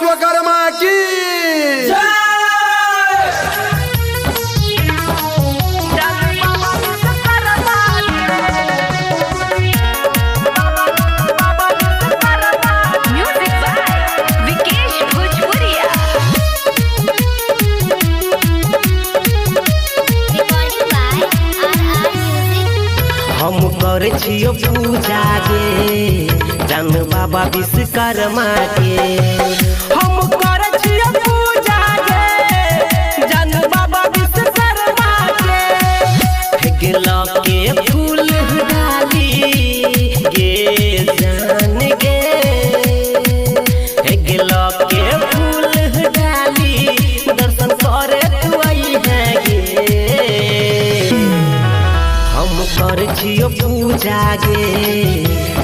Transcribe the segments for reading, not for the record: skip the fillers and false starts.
Vishwakarma Ki. Music by Vikesh Bhojpuria. Recording by RR Music. हम करे छियो पूजा गे जान बाबा विश्वकर्मा के। हम करे छियो पूजा गे जान बाबा विश्वकर्मा के। गेला के फूल डाली गे जान गे, गेला के फूल डाली दर्शन करे तू आई है गे। हम कर छियो पूजा गे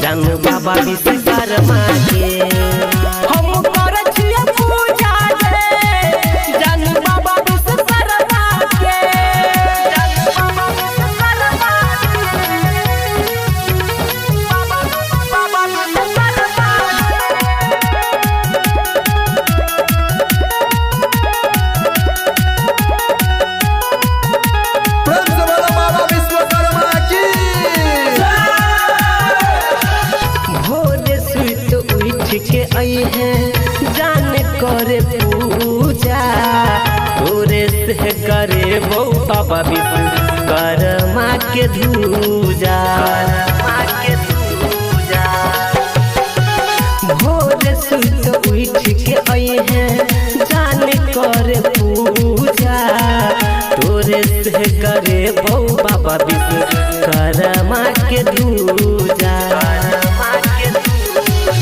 जान बाबा विश्वकर्मा के। हम कर छियो पूजा गे जान बाबा विश्वकर्मा के। जान बाबा विश्वकर्मा के। बाबा विश्वकर्मा के। प्रेम से बोलो बाबा विश्वकर्मा की। भोरे सुत उठ के आई है जान करे पूजा, तोरे से करे बो बाबा विश्वकर्मा के धूजा। के धूजा भोरे सुत उठ के आई है जान करे पूजा, तोरे से करे बो बाबा विश्वकर्मा के धूजा।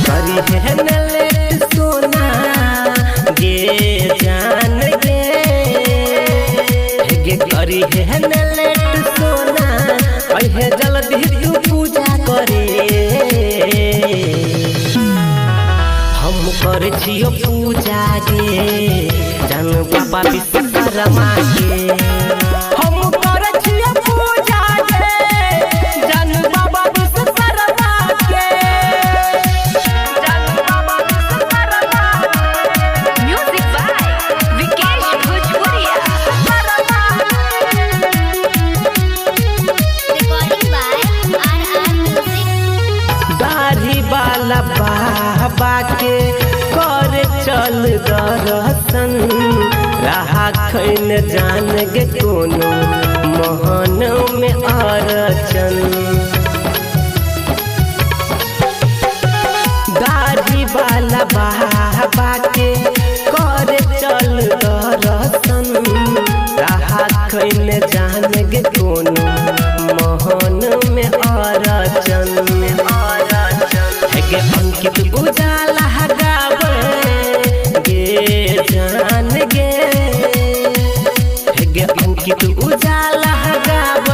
करी है न लेट सोना गे जान गे, गे करी है न लेट सोना अहे जल्दी तू पूजा करे। हम कर छियो पूजा गे जान बाबा विश्वकर्मा के। हम कर छियो पूजा गे जान बाबा विश्वकर्मा के। जान बाबा Vishwakarma. Music by Vikesh Bhojpuria. Recording by RR Music. दाढ़ी वाला बाबा के कर चल दर्शन, रहा खैन जान गे कोनो मोहन में अरचन। दाढ़ी वाला बाबा के कर चल दर्शन, रहा खैन जान गे कोनो मोहन में अरचन। गे अंकित उजाला गावे गे जान गे, गे अंकित उजाला गावे।